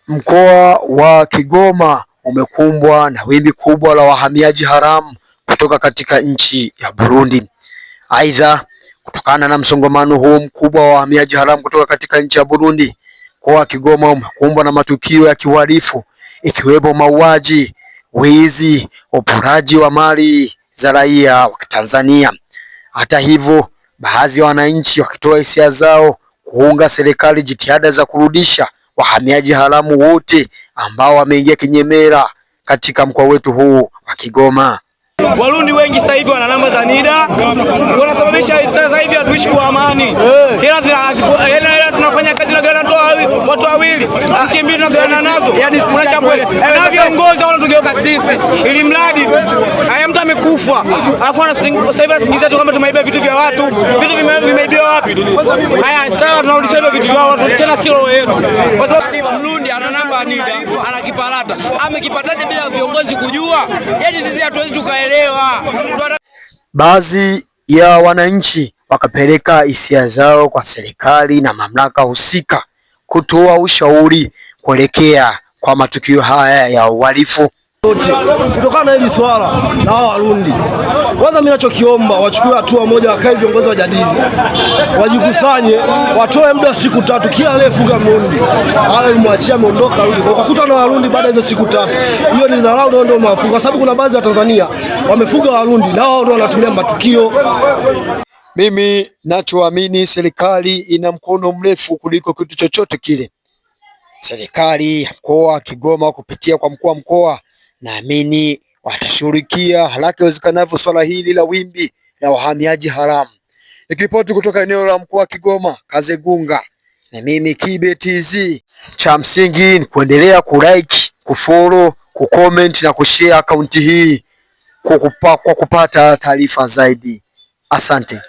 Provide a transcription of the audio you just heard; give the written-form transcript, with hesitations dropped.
Mkoa wa Kigoma umekumbwa na wimbi kubwa la wahamiaji haramu kutoka katika nchi ya Burundi. Aidha, kutokana na msongamano huo mkubwa wa wahamiaji haramu kutoka katika nchi ya Burundi, mkoa wa Kigoma umekumbwa na matukio ya kiuhalifu ikiwemo mauaji, wizi, uporaji wa mali za raia wa Tanzania. Hata hivyo, baadhi ya wananchi wakitoa hisia zao kuunga serikali jitihada za kurudisha wahamiaji haramu wote ambao wameingia kinyemela katika mkoa wetu huu wa Kigoma. Warundi wengi sasa hivi wana namba za NIDA, wanasababisha sasa hivi hatuishi kwa amani. Hela tunafanya kazi na gana watu wawili, nchi mbili tunagawana nazo, na viongozi wanatugeuka sisi, ili mradi haya mtu amekufa, alafu sasa hivi anasingizia tu kwamba tumeiba vitu vya watu. Vitu vimeibiwa wapi? Haya, sawa, tunarudisha hivyo vitu vyao, tunarudisha si roho yetu, kwa sababu Mrundi ana namba ya NIDA, ana kiparata, amekipataje bila viongozi kujua? Yaani sisi hatuwezi tukaelewa. Baadhi ya wananchi wakapeleka hisia zao kwa serikali na mamlaka husika kutoa ushauri kuelekea kwa matukio haya ya uhalifu. Kutokana na hili swala la hao Warundi, kwanza mimi nachokiomba wachukue hatua moja, wakae viongozi wajadili, wajikusanye, watoe muda wa siku 3, kila aliyefuga Mrundi awe mwachia ameondoka rudi. Kwa kukuta na Warundi baada ya hizo siku 3, hiyo ni dharau na ndio mafuga, kwa sababu kuna baadhi ya Tanzania wamefuga Warundi na wao ndio wanatumia matukio. Mimi nachoamini serikali ina mkono mrefu kuliko kitu chochote kile. Serikali ya mkoa wa Kigoma kupitia kwa mkuu wa mkoa, naamini watashughulikia haraka iwezekanavyo swala hili la wimbi la wahamiaji haramu. Nikiripoti kutoka eneo la mkoa wa Kigoma, Kazegunga, na mimi Kibe TZ. Cha msingi ni kuendelea kulike, kufollow, kucomment na kushare akaunti hii kwa kupata taarifa zaidi. Asante.